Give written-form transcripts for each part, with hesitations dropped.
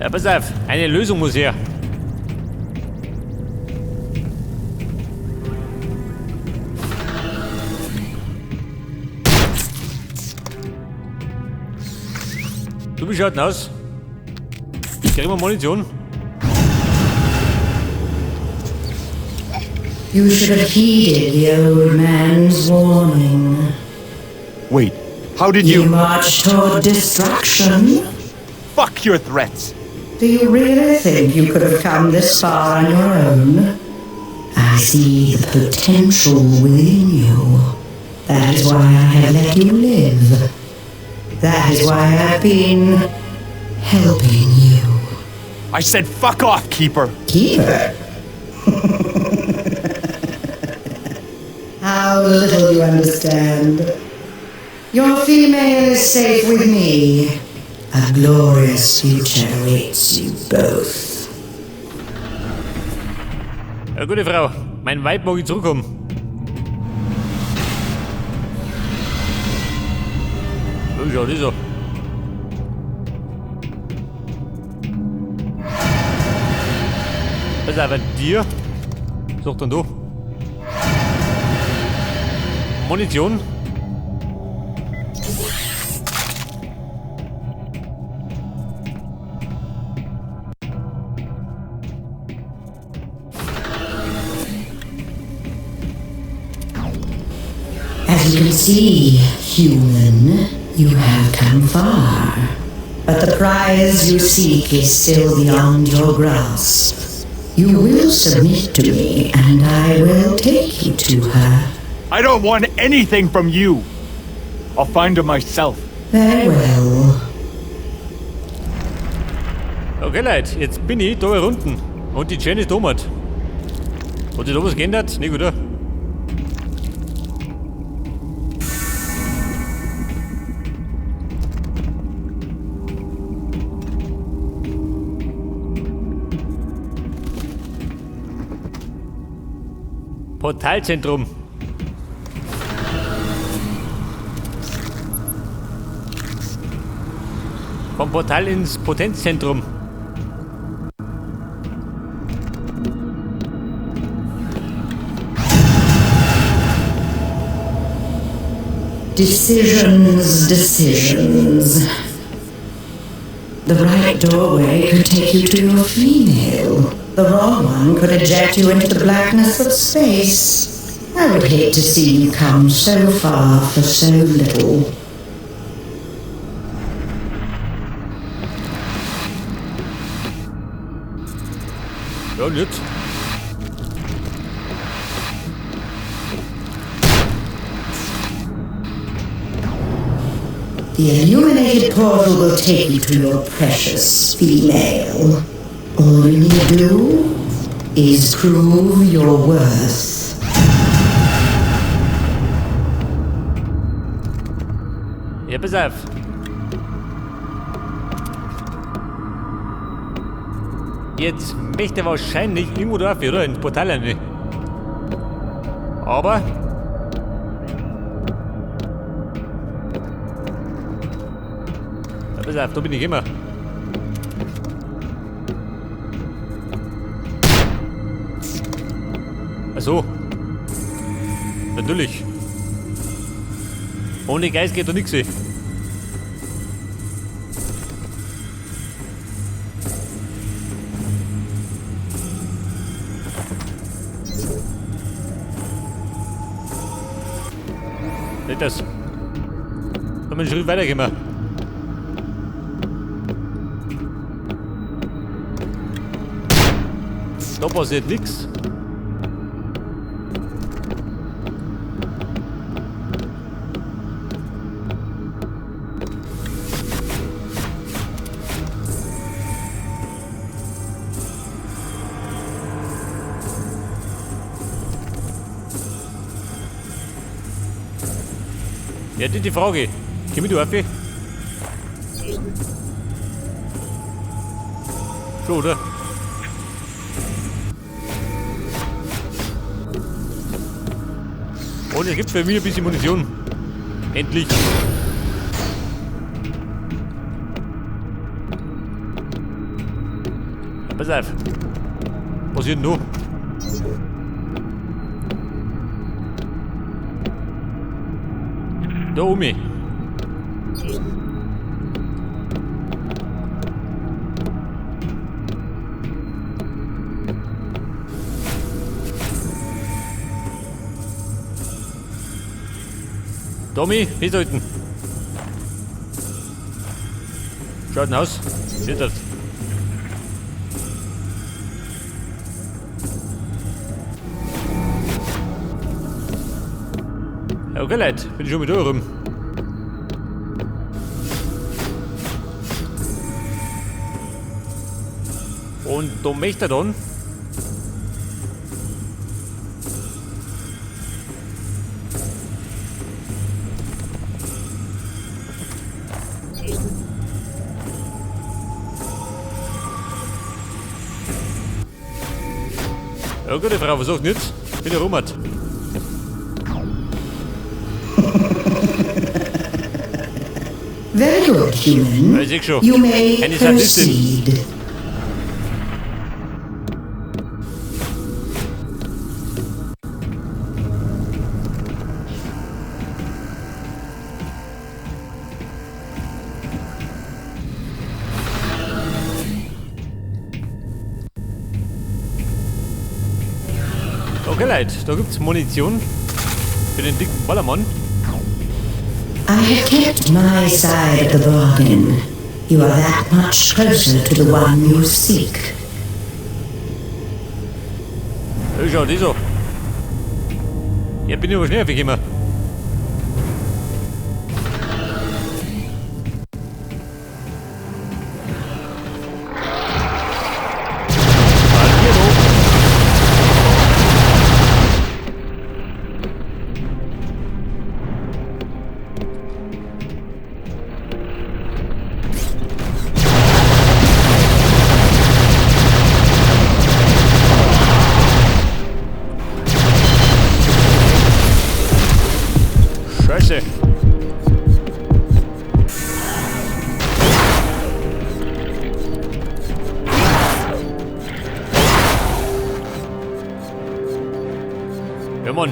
Ja, pass auf, eine Lösung muss her. Du, wie schaut denn aus? Kriegen wir Munition? You should have heeded the old man's warning. Wait, how did You you. march toward destruction. Fuck your threats! Do you really think you could have come this far on your own? I see the potential within you. That is why I have let you live. That is why I've been helping you. I said fuck off, Keeper! Keeper. How little you understand. Your female is safe with me. A glorious future awaits you both. Ja, gute Frau, mein Weib mag ich zurückkommen. Ja, schau, das so. Pass auf, bei dir. Sag dann du. Munition. As you can see, human, you have come far. But the prize you seek is still beyond your grasp. You will submit to me, and I will take you to her. I don't want anything from you! I'll find her myself. Very well. Okay, Leute, jetzt bin ich da unten. Und die Jen ist oben. Hat sich da was geändert? Nicht, oder? Portalzentrum. Vom Portal ins Potenzzentrum. Decisions, decisions. The right doorway could take you to your female. The wrong one could eject you into the blackness of space. I would hate to see you come so far for so little. Ja, und jetzt? The illuminated portal will take you to your precious female. All you need to do is prove your worth. Ja, pass auf. Jetzt möchte er wahrscheinlich irgendwo drauf, oder? Ins Portal rein. Aber. Ja, pass auf, da bin ich immer. Ach so. Natürlich. Ohne Geist geht da nichts. Nicht das. Können wir einen Schritt weitergehen? Da passiert nichts. Ja, die Frage. Komm ich da rauf? Schon, oder? Und es gibt für mich ein bisschen Munition. Endlich. Pass auf. Was ist denn da? Da oben. Tommy, festhalten. Schaut denn aus? Seht das? Okay, Leute, bin ich schon mit rum. Und da möchte er dann. Ja, gute Frau, was sagt nichts? Bin ja rum hat. Very good, human. Ja, ich seh schon. You may Eine Sadistin. proceed. Okay, Leute, da gibt's Munition für den dicken Ballermann. I have kept my side of the bargain. You are that much closer to the one you seek. Ja, schau, die so. Ja, bin ich aber schnell weggekommen. Scheiße. Ja, Mann.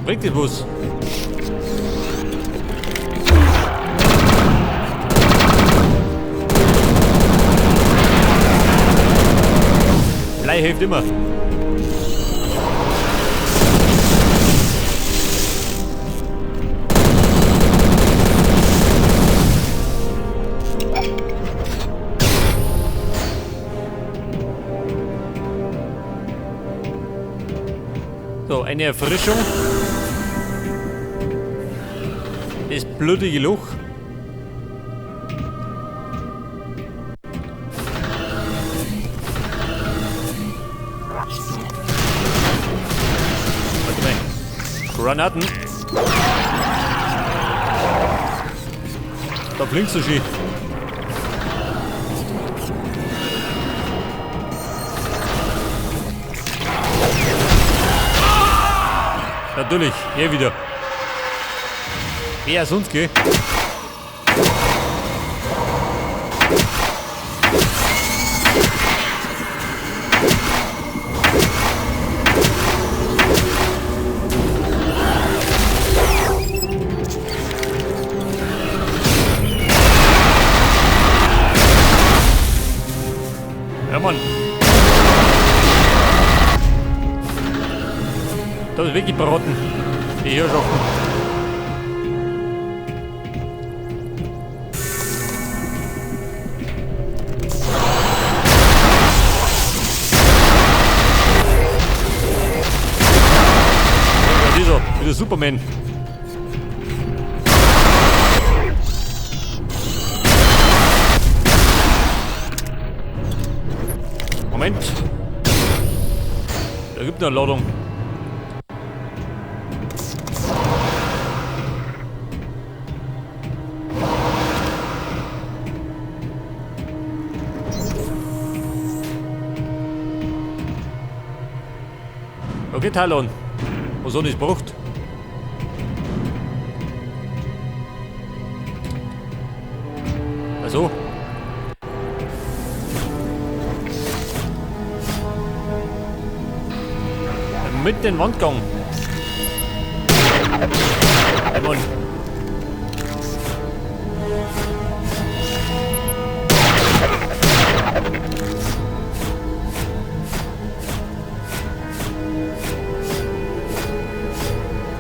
Bringt den Bus. Blei hilft immer. So, eine Erfrischung. Das blutige Loch. Warte mal. Granaten. Da blinkt so schön. Natürlich, hier wieder. Wer sonst, gell? Ja, Mann. Das ist wirklich Barotten. Die Herrschaften. Ja, dieser, wieder Superman. Moment. Da gibt eine Ladung. Okay, Talon. Was soll ich braucht? Also. Mitten in den Wandgang. Hey Mann.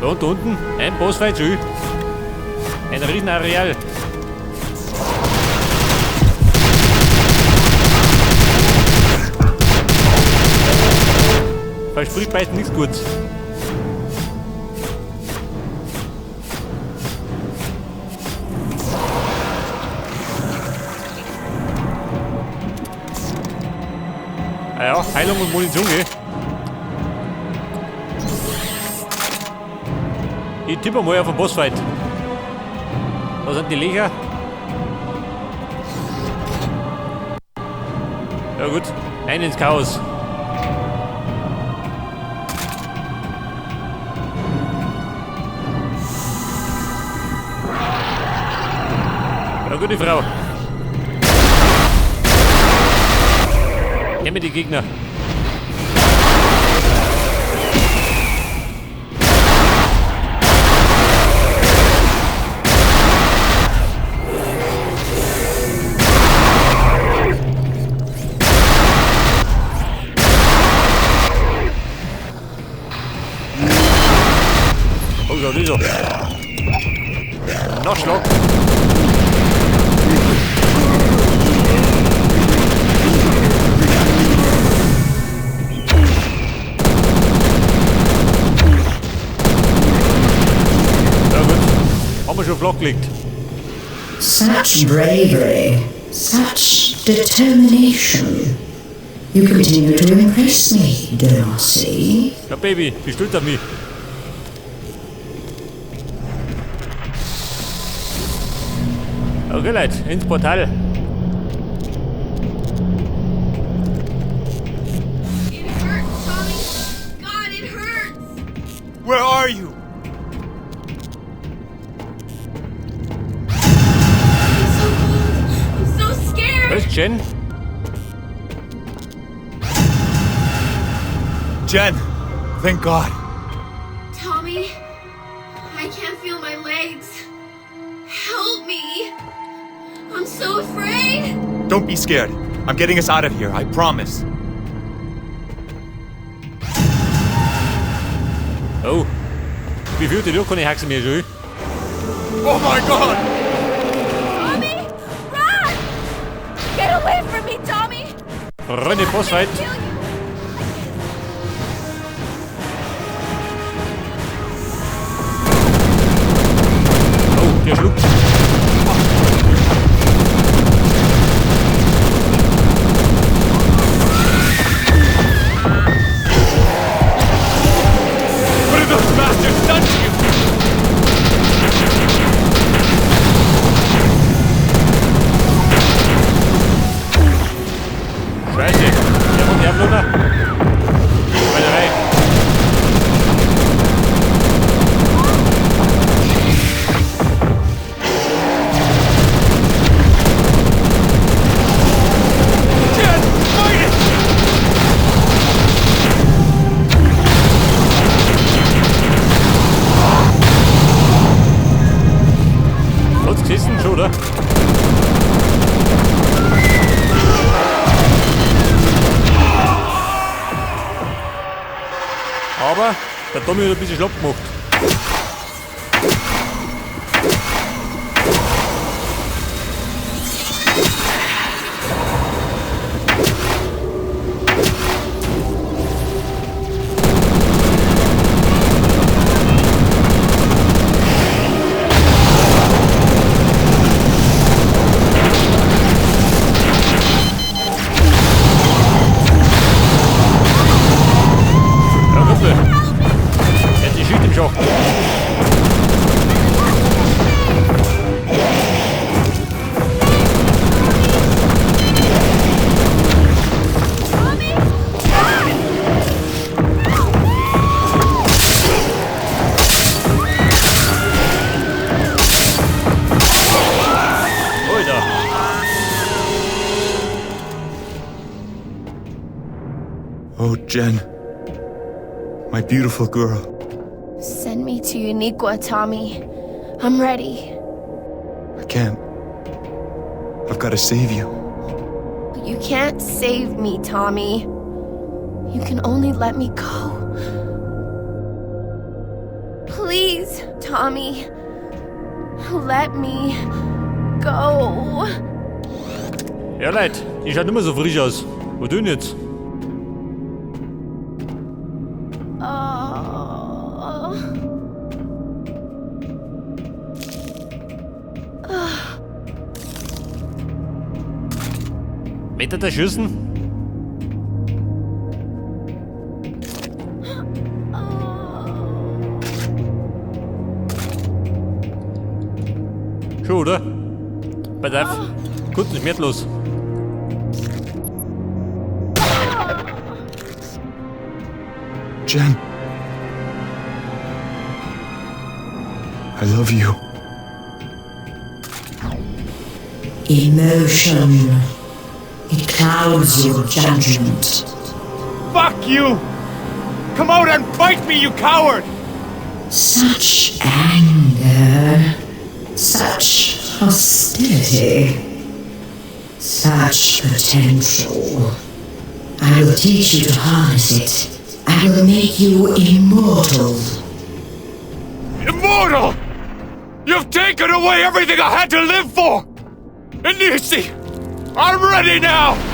Da und unten ein Bossfight schon. Ein Riesenareal. Verspricht beißt nichts Gutes. Ah ja, Heilung und Munition, gell? Ich tippe mal auf den Bossfight. Da sind die Löcher. Ja gut, ein ins Chaos. Ja, gute Frau. Her mit die Gegner. Oh, da ist er. Nachschlag. Ja gut, haben wir schon flach gelegt. Such bravery, such determination. You continue to impress me, Donossi. Ja, Baby, bist stolz auf mich. Okay, Leute, ins Portal. It hurts, Tommy. God, it hurts. Where are you? I'm so cold. I'm so scared. Was, Jen? Jen, thank God. Tommy, I can't feel my legs. Help me. I'm so afraid. Don't be scared. I'm getting us out of here, I promise. Oh. Wie viel die kann ich haxen mir schon? Oh my God! Tommy, run! Get away from me, Tommy! Freunde, Bossfight. Kill you. Oh, der schluckt. What have those bastards done to you? Scheiße. Der kommt der runter. Schweinerei. Jen, fight it! Hat's gesessen schon, oder? Aber der Tommy hat ein bisschen schlapp gemacht. Ja, Kumpel. Jetzt die Schicht im Schacht. Tommy, run! Alter. Oh, Jen. My beautiful girl. Send me to Uniqua, Tommy. I'm ready. I can't. I've got to save you. You can't save me, Tommy. You can only let me go. Please, Tommy. Let me go. Ja, Leute, die schaut immer so frisch aus. Wo denn jetzt? Oh. Möchte der schießen? Schon, oder? Pass auf. Kurz und schmerzlos. Jen. I love you. Emotion. It clouds your judgment. Fuck you! Come out and fight me, you coward! Such anger. Such hostility. Such potential. I will teach you to harness it. I will make you immortal. Immortal! You've taken away everything I had to live for! Inisi! I'm ready now!